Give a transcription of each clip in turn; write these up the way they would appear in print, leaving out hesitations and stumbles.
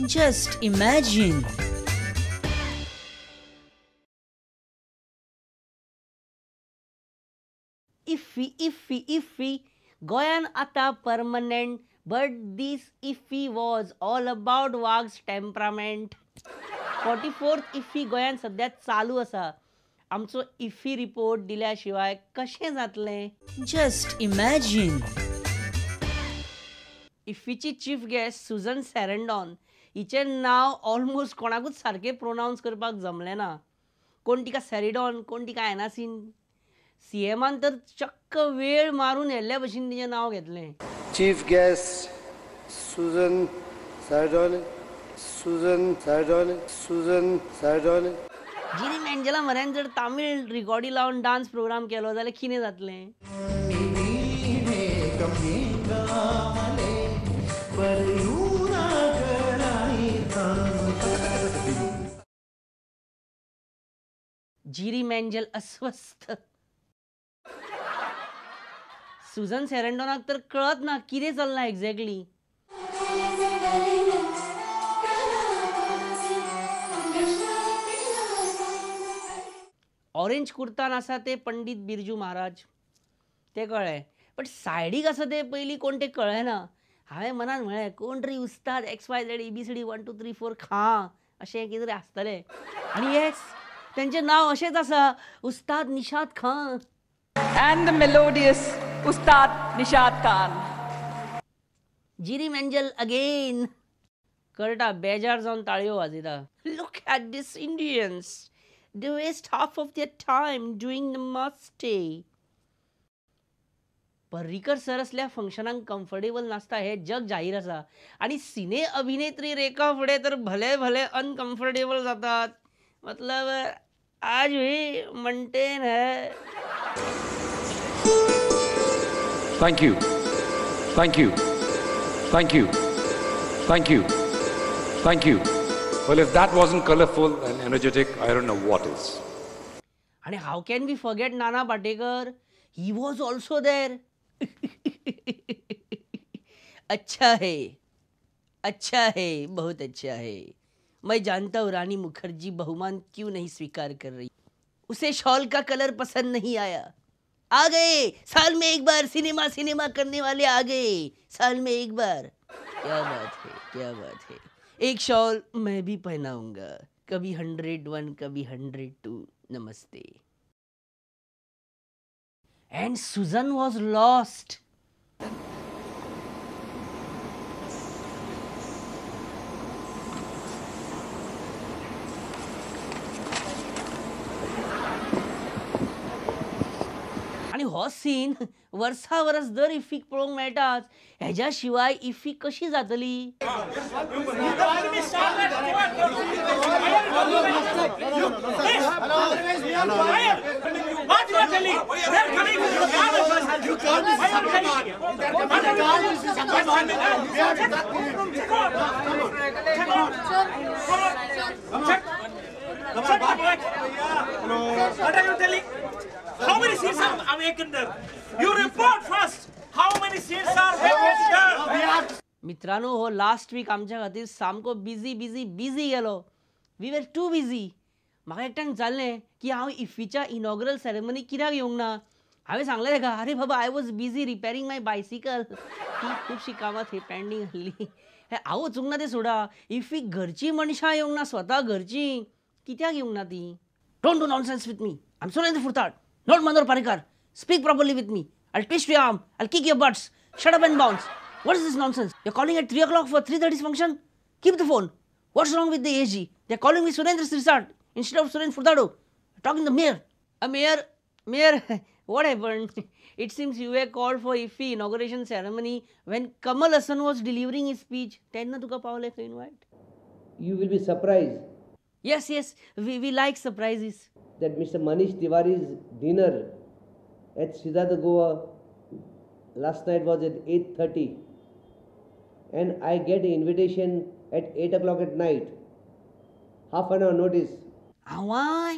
Just imagine. IFFI IFFI IFFI गोंयान आतां permanent, but this IFFI was all about Wagh's temperament. 44th IFFI गोंयान सद्या चालू आसा. आमचो इफ्फी रिपोर्ट दिल्या शिवाय कशें जातलें? Just imagine. इफ्फीची chief guest Susan Sarandon हिचें नांव ऑलमोस्ट कोणाकूच सारकें प्रोनावन्स करपाक जमलें ना. कोण तिका सॅरिडॉन, कोण तिका एनासीन. सीएमान तर चक्क वेळ मारून येल्ल्या भशेन तिचें नांव घेतलें. Chief guest Susan Sarandon, Susan Sarandon, Susan Sarandon. Jiri मँजेला म्हऱ्यान जर तामीळ रिकॉर्डी लावन डान्स प्रोग्राम केलो जाल्यार कितें जातलें? जिरी मँजेल अस्वस्थ. सुजन सॅरँडॉनाक तर कळत ना कितें चल्लां एक्झॅक्टली. ऑरेंज कुर्तान आसा ते पंडीत बिरजू महाराज, ते कळ्ळें, बट सायडीक आसा ते पयलीं कोण ते कळ्ळें ना. हांवें मनान म्हळें कोण तरी उस्ताद X Y Z A B C D 1 2 3 4 Khan अशें कितें तरी आसतलें. आनी येस, तेंचें नांव अशेंच आसा, Ustad Nishad Khan. And the melodious Ustad Nishad Khan. Jiri Menzel again. कळटा बेजार जावन ताळयो वाजयता. Look at this Indians, they waste half of their time doing namaste. Parrikar sir असल्या फंक्शनाक कम्फर्टेबल नासता हें जग जाहीर आसा. आनी सिने अभिनेत्री रेखा फुडें तर भले भले अनकम्फर्टेबल जातात. मतलब आज भी मेंटेन है. Thank you, thank you, thank you, thank you, thank you. Well, if that wasn't colorful and energetic, I don't know what is. And how can we forget Nana Patekar? He was also there. अच्छा है, अच्छा है, बहुत अच्छा है. मैं जानता हूँ रानी मुखर्जी बहुमान क्यों नहीं स्वीकार कर रही. उसे शॉल का कलर पसंद नहीं आया. आ गए साल में एक बार सिनेमा सिनेमा करने वाले, आ गए साल में एक बार. क्या बात है, क्या बात है. एक शॉल मैं भी पहनाऊंगा, कभी 101 कभी 102. नमस्ते. And Susan was lost. आनी हो सीन वर्सा वर्स दर इफ्फीक पळोवंक मेळटाच. हेज्या शिवाय इफ्फी कशी जातली? What are you telling? How many seats are vacant there? You report first. How many seats are vacant there? मित्रांनो, हो लास्ट वीक आमच्या खातीर सामको बिझी बिझी बिझी गेलो. We were too busy. म्हाका एकट्यान विचारलें की हांव इफ्फीच्या इनॉग्रल सेरेमनी कित्याक येवंक ना. हांवें सांगलें ताका, अरे बाबा, I was busy repairing my bicycle. ती खुबशीं कामां थंय पेंडींग आसली. हांव वचूंक ना तें सोडा, इफ्फीक घरचीं मनशां येवंक ना, स्वता घरचीं कित्याक येवंक ना तीं? Don't do nonsense with me. I am Surendra Furtad, not Manohar Parrikar. Speak properly with me. I'll twist your arm. I'll kick your butts. Shut up and bounce. What is this nonsense? You're calling at 3 o'clock for 3:30's function? Keep the phone. What's wrong with the AG? They're calling me Surendra Sirsat instead of Surendra Furtado. Talking to the mayor. Mayor, mayor, what happened? It seems you were called for IFFI inauguration ceremony when Kamal Hassan was delivering his speech. Tenna tuka pavle invite. You will be surprised. Yes, yes, we like surprises. That Mr. Manish Tiwari's dinner at Siddhartha Goa last night was at 8:30, and I get an invitation at 8 o'clock at night. Half an hour notice. आवाय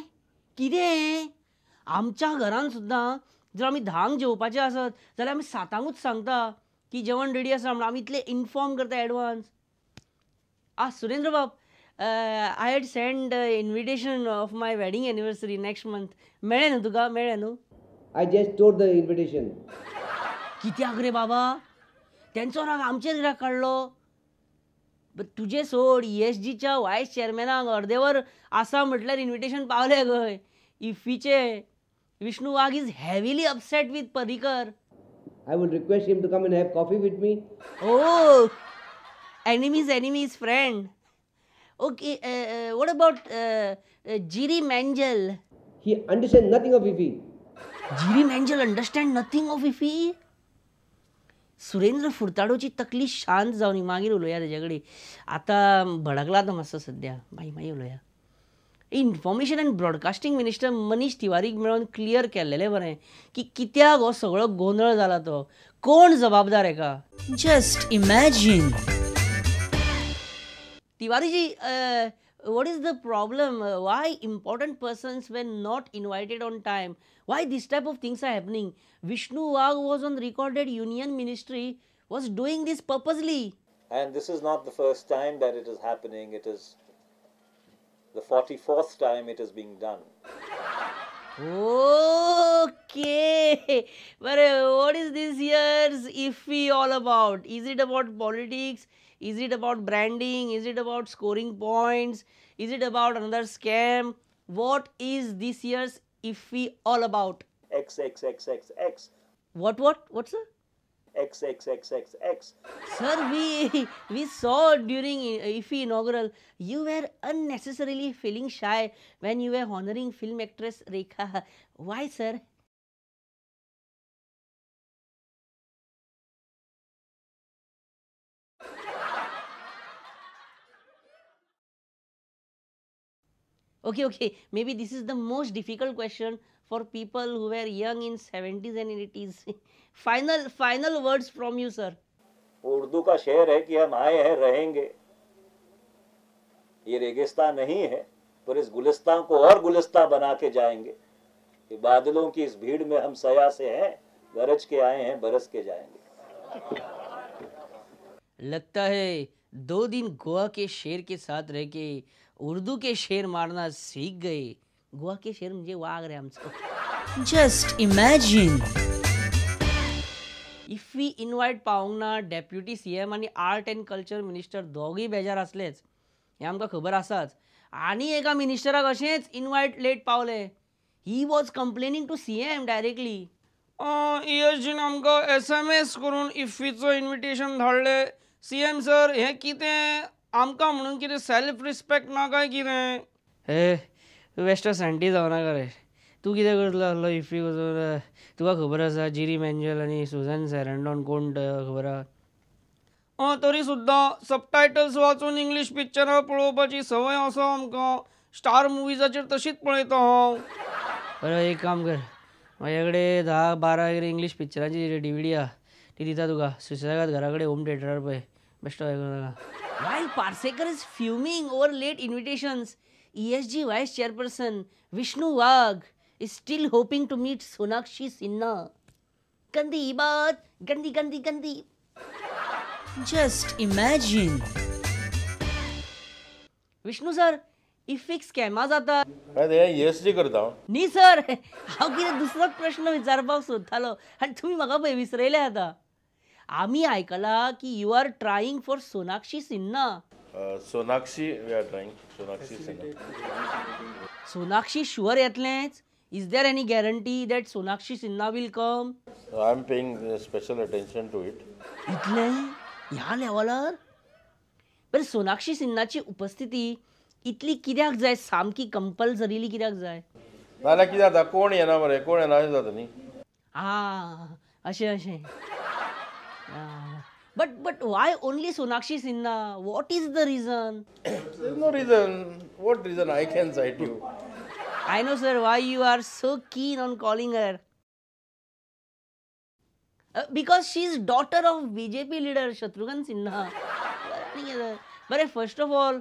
कितें? आमच्या घरान सुद्दां जर आमी 10 जेवपाचें आसत जाल्यार आमी 7 सांगता की जेवण रेडी आसा म्हणून. आमी इतले इन्फॉर्म करता advance. Ah, Surendra Bab, I had send invitation of my wedding anniversary next month. मेळ्ळें न्हू तुका? मेळ्ळें न्हू? I just tore the invitation. कित्याक रे बाबा? तेंचो राग आमचेर कित्याक काडलो? तुजें सोड, ESGच्या वायस चेअरमॅनाक अर्देवर आसा म्हटल्यार इन्विटेशन पावलें खंय इफ्फीचें. Vishnu Wagh is heavily upset with Parrikar. I will request him to come and have coffee with me. Oh, enemy's enemy's friend. Okay, what about Giri Mangel? He understands nothing of IFFI. Giri Mangel understand nothing of IFFI? Surendra फुर्ताडोची तकली शांत जावनी, मागीर उलोवया तेजे कडेन. आतां भडकला तो मातसो सद्या, मागीर मागीर उलोवया. Information and broadcasting minister Manish तिवारीक मेळोन क्लियर केल्लेलें बरें की कित्याक हो सगळो गोंदळ जाला, तो कोण जबाबदार हेका. Just imagine. Tiwariji, what is the problem? Why important persons were not invited on time? Why this type of things are happening? Vishnu Wagh was on record that Union Ministry was doing this purposely. And this is not the first time that it is happening. It is the 44th time it is being done. Okay. But what is this year's IFFI all about? Is it about politics? Is it about branding? Is it about scoring points? Is it about another scam? What is this year's IFFI all about? X, X, X, X, X. What, what? What, sir? X, X, X, X, X. Sir, we saw during IFFI inaugural, you were unnecessarily feeling shy when you were honoring film actress Rekha. Why, sir? Okay, okay, maybe this is the most difficult question for people who were young in 70s and 80s. Final words from you, sir. Urdu का शेर है कि हम आए हैं रहेंगे, ये रेगिस्तान नहीं है पर इस गुलिस्तान को और गुलिस्तान बना K जाएंगे। ये बादलों की इस भीड़ में हम सया से हैं, गरज के आए हैं बरस के जाएंगे। लगता है 2 दिन गोवा के शेर के साथ रह के उर्दू के शेर मारना सीख गए. गोवा के शेर म्हणजे वाघ रे आमचो. Just imagine. IFFI invite पावंक ना डेप्युटी सीएम आनी आर्ट एंड कल्चर मिनिस्टर दोगूय बेजार आसलेच हें आमकां खबर आसाच. आनी एका मिनिस्टराक अशेंच इनवायट लेट पावले. He was complaining to CM directly. ESGन आमकां SMS करून इफ्फीचो इन्विटेशन धाडलें. सीएम सर हें कितें आमकां म्हणून कितें सेल्फ रिस्पेक्ट ना काय कितें? हे बेश्टो सँटी जावनाका रे. तूं कितें करतलो आसलो इफ्फी वचून? तुका खबर आसा जिरी मँजल आनी सुजन सॅरँडॉन कोण खबर आहा? तरी सुद्दां सबटायटल्स वाचून इंग्लीश पिक्चरां पळोवपाची संवय आसा आमकां. स्टार मुवीजाचेर तशीच पळयता हांव. बरें एक काम कर, म्हाजे कडेन 10-12 इंग्लीश पिक्चरांची DVD आहा, ती दिता तुका. सुसेगाद घरा कडेन होम थिएटरार पळय. बेश्टो हें करूं नाका. While Parsekar is fuming over late invitations, ESG Vice Chairperson Vishnu Wagh is still hoping to meet Sonakshi Sinha. Gandhi baat, gandhi gandhi gandhi. Just imagine. Vishnu sir, IFFI स्कॅमा जाता. ESG करता न्ही sir, हांव कितें दुसरोच प्रश्न विचारपाक सोदतालो आनी तुमी म्हाका पळय विसरयले आतां. आमी आयकलां की you are trying for Sonakshi Sinha. Sonakshi, we are trying Sonakshi Sinha. Sonakshi sure येतलेंच? Is there any guarantee that Sonakshi Sinha will come? I am paying special attention to it. इतलें ह्या लेवलार? बरें, सोनाक्षी सिन्हाची उपस्थिती इतली कित्याक जाय? सामकी कंपल्सरीली कित्याक जाय? नाजाल्यार कितें जाता, कोण येना मरे, कोण येना अशें जाता न्ही. आं, अशें अशें. But why only Sonakshi Sinha? What is the reason? There is no reason. What reason I can cite you? I know, sir, why you are so keen on calling her. Because she is daughter of BJP leader Shatrughan Sinha. But first of all,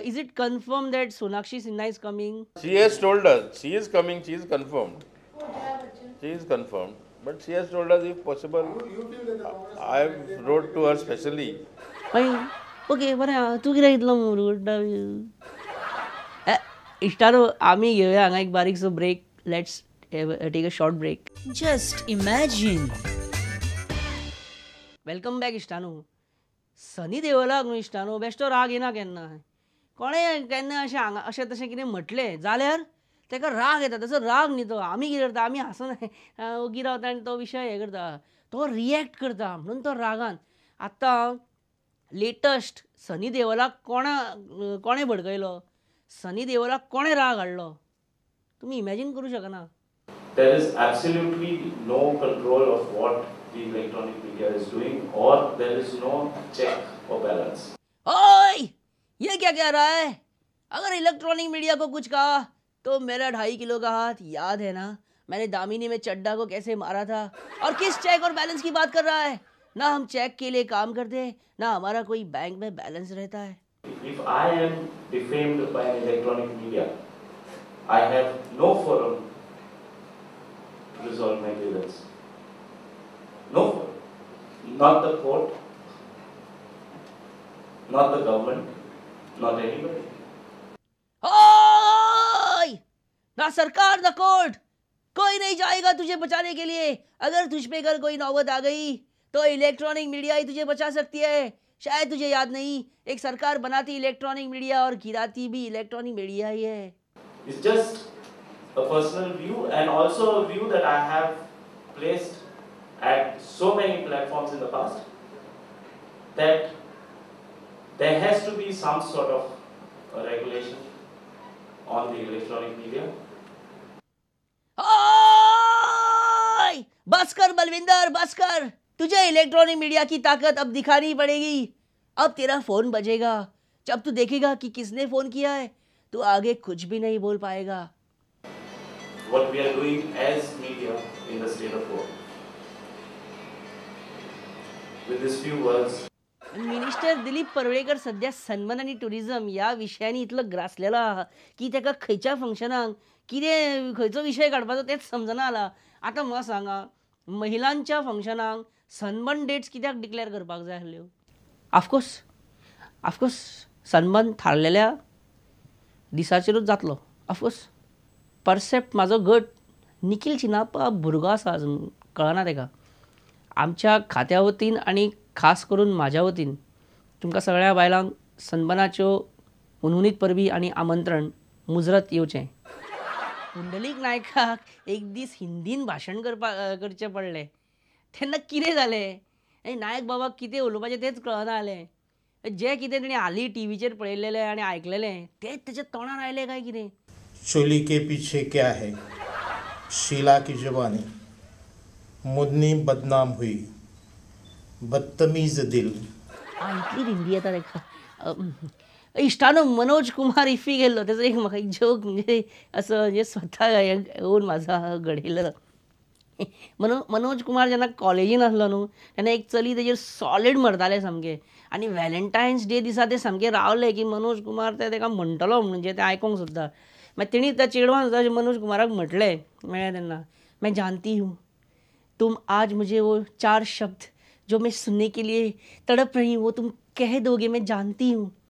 is it confirmed that Sonakshi Sinha is coming? She has told us. She is coming. She is confirmed. She is confirmed. But she has told us if possible, I wrote to her specially. Why? Okay बरें आहा, तूं कित्याक इतलो मुरगुट्टा? इश्टानो, आमी घेवया हांगा एक बारीकसो break. Let's take a short break. Just imagine. Welcome back इश्टानो. Sunny देवलाक न्हू इश्टानो बेश्टो राग येना केन्ना. कोणें केन्ना अशें हांगा अशें तशें कितें म्हटलें जाल्यार ताका राग येता. तसो राग न्ही तो, आमी कितें करता, आमी हांसून ओगी रावता आनी तो विशय हें करता, तो रिएक्ट करता म्हणून तो रागान. आतां लेटस्ट सनी देवलाक कोणें भडकयलो, सनी देवलाक कोणें राग हाडलो, तुमी इमॅजीन करूं शकना. There is absolutely no control of what the electronic media is doing, or there is no check or balance. ओए, ये क्या कह रहा है? अगर इलेक्ट्रॉनिक मीडिया को कुछ कहा तो मेरा 2.5 किलो का हाथ याद है ना, मैंने दामिनी में चड्डा को कैसे मारा था। और किस चेक और बैलेंस की बात कर रहा है? ना हम चेक के लिए काम करते, ना हमारा कोई बैंक में बैलेंस रहता है। If I am defamed by an electronic media, I have no forum to resolve my grievance. No forum. Not the court, not the government, not anybody. ओए, ना सरकार ना कोर्ट, कोई नहीं जाएगा तुझे बचाने के लिए। अगर तुझ पे कल कोई नौबत आ गई तो इलेक्ट्रॉनिक मीडिया ही तुझे बचा सकती है। शायद तुझे याद नहीं, एक सरकार बनाती इलेक्ट्रॉनिक मीडिया और गिराती भी इलेक्ट्रॉनिक मीडिया ही है। It's just a personal view and also a view that I have placed at so many platforms in the past, that there has to be some sort of a regulation on the electronic media. ओए, बस कर बलविंदर, बस कर। तुझे electronic media की ताकत अब दिखानी पड़ेगी। अब तेरा फोन बजेगा, जब तू देखेगा कि किसने फोन किया है तो आगे कुछ भी नहीं बोल पाएगा। What we are doing as media in the state of Goa. With these few words. Minister Dilip Parulekar सध्या सन्मान आनी टुरिझम ह्या विशयांनी इतलो ग्रासलेलो आहा की ताका खंयच्या फंक्शनाक कितें खंयचो विशय काडपाचो तेंच समजना जाला. आतां म्हाका सांगा, महिलांच्या फंक्शनाक सनबर्न डेट्स कित्याक डिक्लेअर करपाक जाय आसल्यो? ऑफकोर्स ऑफकोर्स सनबर्न थारलेल्या दिसाचेरूच जातलो. ऑफकोर्स परसेप्ट म्हाजो गट निखील चिनाप्पा भुरगो आसा, अजून कळना ताका. आमच्या खात्या वतीन आनी खास करून म्हाज्या वतीन तुमकां सगळ्या बायलांक सनबर्नाच्यो हुनहुनीत परबी आनी आमंत्रण मुजरत येवचें. पुंडलीक नायकाक एक दीस हिंदीन भाशण करचें पडलें तेन्ना कितें जालें, नायक बाबाक कितें उलोवपाचें तेंच कळना जालें. जें कितें तेणें हालीं टीव्हीचेर पळयलेलें आनी आयकलेलें तेंच तेच्या तोंडार आयलें काय कितें. चोली के पीछे क्या है, शीला की जवानी, मुदनी बदनाम हुई, बदतमीज दिल. इतली हिंदी येता ताका. इश्टानो, मनोज कुमार इफ्फी गेल्लो, तेजो एक म्हाका एक जोक म्हणजे असो म्हणजे स्वता येवन म्हाजो घडयलेलो. मनोज कुमार जेन्ना कॉलेजीन आसलो न्हू तेन्ना एक चली तेजेर सॉलीड मरतालें सामकें. आनी व्हॅलेंटायन्स डे दिसा ते सामकें रावले की मनोज कुमार ते ताका म्हणटलो म्हणजे तें आयकोंक सोदता. मागीर तेणी त्या चेडवान सुद्दां मनोज कुमाराक म्हटलें मेळ्ळें तेन्ना, मैं जानती हूँ तुम आज मुझे वो 4 शब्द जो मैं सुनने के लिए तड़प रही हूँ वो तुम कह दोगे, मैं जानती हूँ.